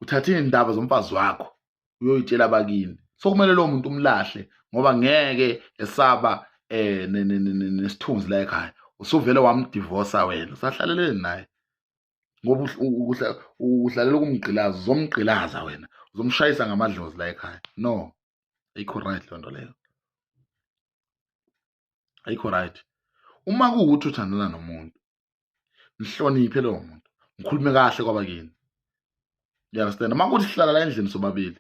Uthatha iy'ndaba zomfazi wakho uyoyitshela abakini. So kumele lowo muntu umlahle ngoba ngeke esaba nesithunzi la ekhaya. Usuvele wamdivosa wena, usahlaleleni naye? Ngoba uhlalela ukumgqilaza, uzomgqilaza wena, uzomshayisa ngamadlozi la ekhaya. No, ayikho right leyo nto leyo, ayikho right. Uma kuwukuthi uthandana nomuntu, mhloniphe lowo muntu, ngikhulume kahle kwabakini. You understand? Uma kuthi sihlala la endlini sobabili,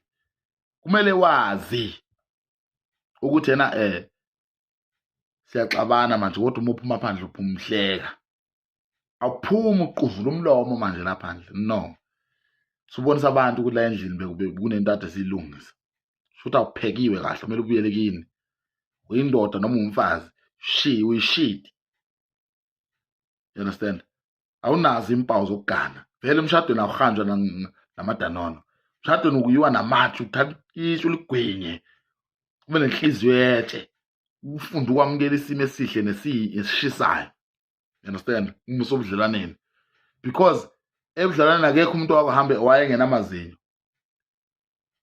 kumele wazi ukuthi yena siyaxabana manje, kodwa uma uphuma phandle uphuma umhleka, awuphumi uquvula umlomo manje la phandle. No, subonisa abantu ukuthi la endlini kunento ade siyilungisa, shuthi awuphekiwe kahle, kumele ubuyele kini. Uyindoda noma umfazi, shi uyishidi. You understand? Awunazo impawu zokugana vele. Emshadweni awuhanjwa namadanono, emshadweni ukuyiwa namatshe, uthatha itshe uligwinye, ube nenhliziyo yetshe, ufunde ukwamukela isimo esihle nesishisayo. You understand? Uma usobudlelwaneni, because ebudlelwaneni akekho umuntu wakuhambe wayengenamazinyo,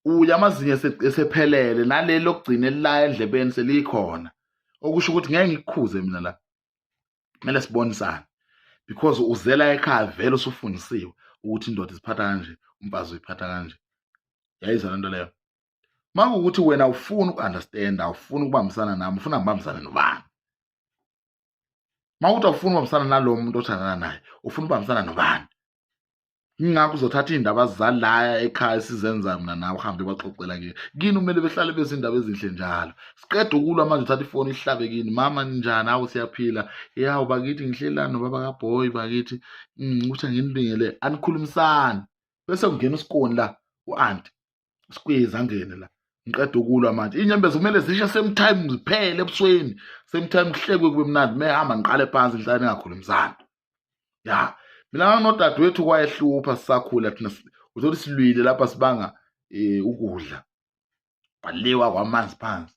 uya amazinyo esephelele, naleli lokugcina elila endlebeni selikhona, okusho ukuthi ngeke ngikukhuze mina la, kumele sibonisane, because uzela ekhaya vele usufundisiwe ukuthi indoda iziphatha kanje, umfazi uyiphatha kanje. Yayizwa lento leyo? Makuwukuthi wena ufuna uku-understand, awufuni ukubambisana nami, ufuna ngibambisane nobani? Mawukuthi awufuni ukubambisana nalowo muntu othandana naye, ufuna ukubambisana nobani? Ingakho uzothatha iy'ndaba zalaya ekhaya esizenza mina nawe, uhambe baxoxela kini. Kini kumele behlale bezindaba ezinhle njalo. Siqeda ukulwa manje, uthatha ifoni ihlabe kini, mama ninjani? Hawu, siyaphila. Yawu bakithi, ngihleli la nobaba kaBoy bakithi, ukuthi anginibingele. Anikhulumisani, bese kungena usikoni la, u-anti uSqueeze angene la. Ngiqeda ukulwa manje, iy'nyembezi kumele zishe same time, ziphele ebusweni same time, kuhlekwe kube mnandi. Mehamba ngiqale phansi, ngihlale ningakhulumisani. Ya, mina nganginodadewethu, kwayehlupha sisakhula thina, uthola silwile lapha, sibanga ukudla, kwaliwa kwamanzi phansi,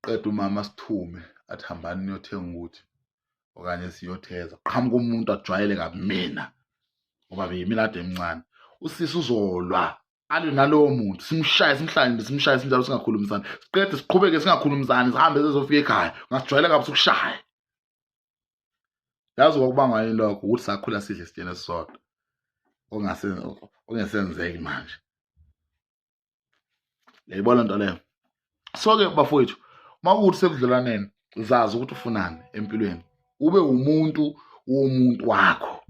qeda umama sithume athi hambani niyothenga ukuthi okanye siyotheza. Qhamuka umuntu ajwayele kabi mina, ngoba beyimina kade emncane, usisi uzolwa alwe nalowo muntu, simshaye, simhlanye, simshaye sinjalo, singakhulumisani, siqede siqhubeke singakhulumisani, sihambe sezofika ekhaya. Ngasijwayela kabi sokushaya. Yazi kwakubangwa yini lokho? Ukuthi sakhula sidle esitsheni esisodwa, ongase ongesenzeki manje. Yayibona nto leyo? So-ke bafowethu, uma kuwukuthi sebudlelwaneni, zazi ukuthi ufunani empilweni, ube umuntu womuntu wakho,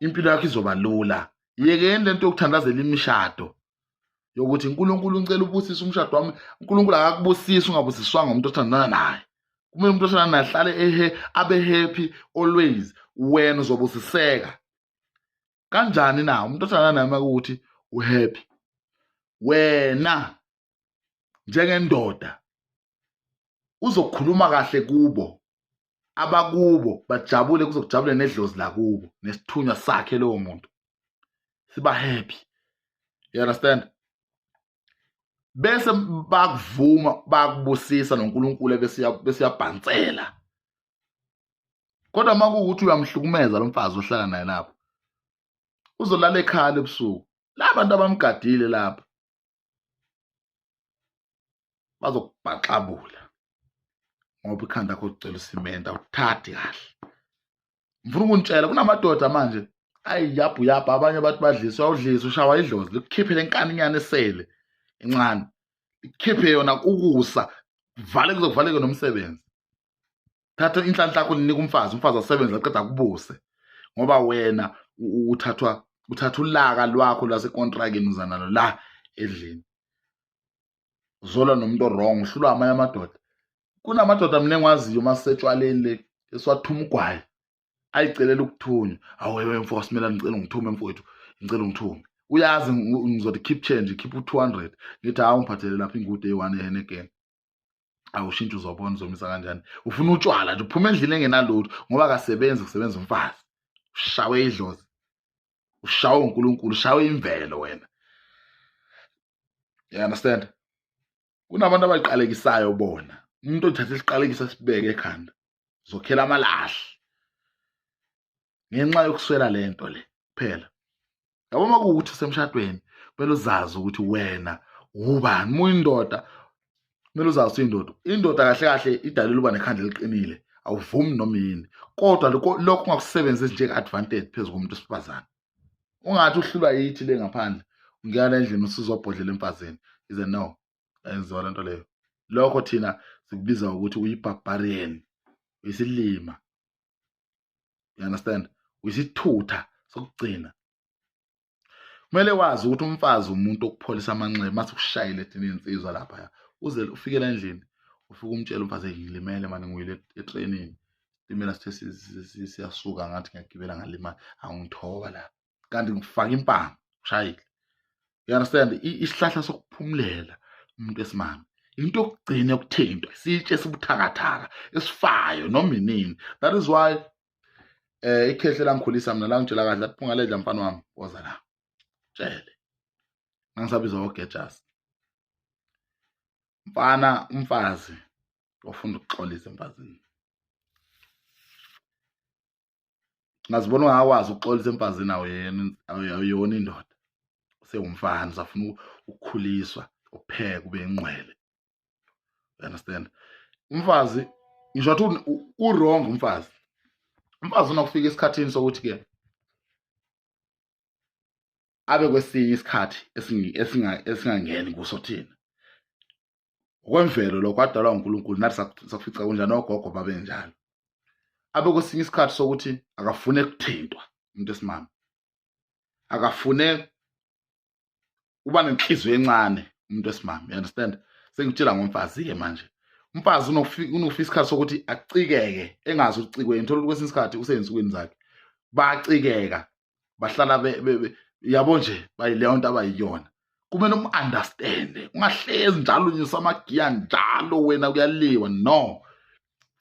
impilo yakho izoba lula. Yekeni lento yokuthandazela imishado, yokuthi uNkulunkulu ngicela ubusise umshado wami. uNkulunkulu akakubusisi ungabusiswanga umuntu othandana naye. Kumele umuntu othandana naye ahlale ehe abe happy always. Wena uzobusiseka kanjani na umuntu othandana naye makuthi uhappy? Wena njengendoda uzokhuluma kahle kubo, abakubo bajabule, kuzokujabula nedlozi lakubo nesithunywa sakhe lowo muntu, siba happy. You understand? Bese bakuvuma, bakubusisa noNkulunkulu, bese uyabhansela. Kodwa uma kuwukuthi uyamhlukumeza lo mfazi ohlala naye lapho, uzolala ekhala ebusuku, la bantu abamgadile lapha bazokubhaxabula, ngoba ikhanda lakho ligcwele usimende, awuthathi kahle. Ngifuna ukunitshela, kunamadoda manje ayiyabhu yabhu, abanye bathi badliswa, awudliswa, ushawa idlozi likukhiphe lenkaninyana esele encane, likhiphe yona ukusa vale, kuzokuvaleke nomsebenzi. Thatha inhlanhla yakho linika umfazi, umfazi asebenze aqeda akubuse, ngoba wena uthathwa, uthatha ulaka lwakho lwasekontrakini uza nalo la endlini, uzolwa nomuntu wrong, uhlulwa amanye amadoda. Kunamadoda mina engiwaziyo, uma sisetshwaleni le esiwathuma ugwayi, ayicelela ukuthunywa. Awu wewe mfo Simelane, ngicela ungithume mfowethu, ngicela ungithume, uyazi ngizothi keep change, keep u-200. Ngithi hawu, ngiphathele lapha ingude eyi-one eHeineken. Awushintshe, uzobona uzomisa kanjani. Ufuna utshwala nje, uphuma endlini engenalutho, ngoba akasebenzi, kusebenza umfazi. Ushawe idlozi, ushawe uNkulunkulu, ushawe imvelo wena. You understand? Kunabantu abayiqalekisayo bona, umuntu othatha isiqalekiso asibeke ekhanda, uzokhela amalahle ngenxa yokuswela lento le. Kuphela yabo, uma kuwukuthi usemshadweni, kumele uzazi ukuthi wena ubani. Uma uyindoda, kumele uzazi ukuthi uyindoda. Indoda kahle kahle idalelwe uba nekhanda eliqinile, awuvumi noma yini, kodwa lokho ungakusebenzisi njenge-advantage phezu komuntu wesifazane. Ungathi uhlulwa yithi le ngaphandle, ungena endlini usuzobhodlela emfazini. Is a no, ayenziwa lento leyo. Lokho thina sikubiza ukuthi uyi-barbarian, uyisilima, you understand? Uyisithutha sokugcina. Kumele wazi ukuthi umfazi umuntu okupholisa amanxeba. Mase kushayile thina insizwa lapha, uze ufikela endlini, ufike umtshela umfazi, "Ngilimele mani, ngiwile etrainini, isitimela sithe siyasuka, ngathi ngiyagibela ngalimala, awungithoba la, kanti ngifaka impama ushayile." You understand? Isihlahla sokuphumulela umuntu esimame, into yokugcina yokuthintwa, isitshe esibuthakathaka esifayo noma inini. That is why ikhehle langikhulisa mina langitshela kahle, lathi, "Phungaledla mfana wami, woza la." Tshele ngangisabizwa ogejasi, mfana, umfazi wafunda ukuxolisa emfazini. Ngazibona ungakwazi ukuxolisa emfazini, awuyena, awuyona indoda, usewumfana, usafuna ukukhuliswa, upheke ube ingqwele, you understand? Umfazi, ngisho wathi u-wrong umfazi, umfazi unokufika esikhathini sokuthi ke abe kwesinye isikhathi esingangeni kuso thina. Okwemvelo lokho kwadalwa uNkulunkulu, nathi sakufica kunjani, ogogo babenjalo. Abe kwesinye isikhathi sokuthi akafune kuthintwa umuntu esimame, akafune uba nenhliziyo encane umuntu wesimame, you understand? Sengitshela ngomfazi-ke manje. Umfazi unokufika isikhathi sokuthi acikeke, engazi ukuthi ucikweni. Thola ukuthi kwesinye isikhathi usey'nsukwini zakhe, bayacikeka, bahlala yabo nje, bayileyo nto abayiyona. Kumele um-understande, ungahlezi njalo unyusa amagiya njalo wena kuyaliwa. No,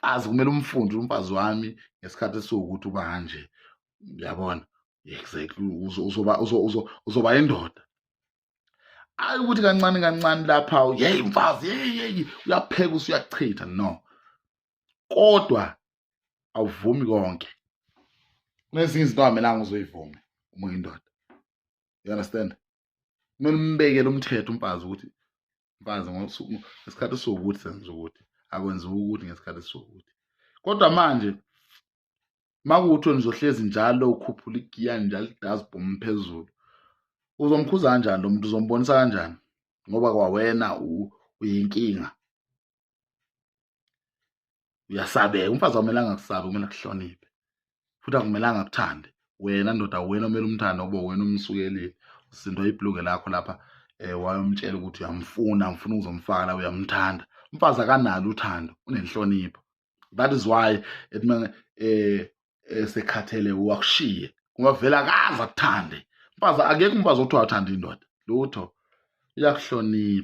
azi kumele umfunde umfazi wami ngesikhathi esiwukuthi uba kanje, uyabona? Exactly, uzoba indoda. Hayi ukuthi kancane kancane lapha, yeyi mfazi, yeyi yeyi, uyapheka usuyachitha. No, kodwa awuvumi konke. Kunezinye izinto angamelanga uzoyivume uma uyindoda, you understand? Kumele umbekele umthetho umfazi ukuthi, mfazi, ngesikhathi esiwukuthi senza ukuthi, akwenziwa ukuthi ngesikhathi esiwukuthi. Kodwa manje makuwuthi wena uzohlezi njalo ukhuphula igiya njalo, idazibhomu phezulu, uzomkhuza kanjani lo muntu? Uzombonisa kanjani ngoba kwawena uyinkinga, uyasabeka? Umfazi awumelanga akusabe, kumele akuhloniphe futhi akumelanga akuthande wena ndoda. Wena omele umthande ngoba wena umsukelile, usindwa ibhluke lakho lapha, wayomtshela ukuthi uyamfuna, ngifuna ukuzomfaka la, uyamthanda. Umfazi akanalo uthando, unenhlonipho. That is why ethi esekhathele wakushiye, ngoba vele akaze akuthande umfazi. Akekho umfazi okuthiwa athanda indoda, lutho, uyakuhlonipha.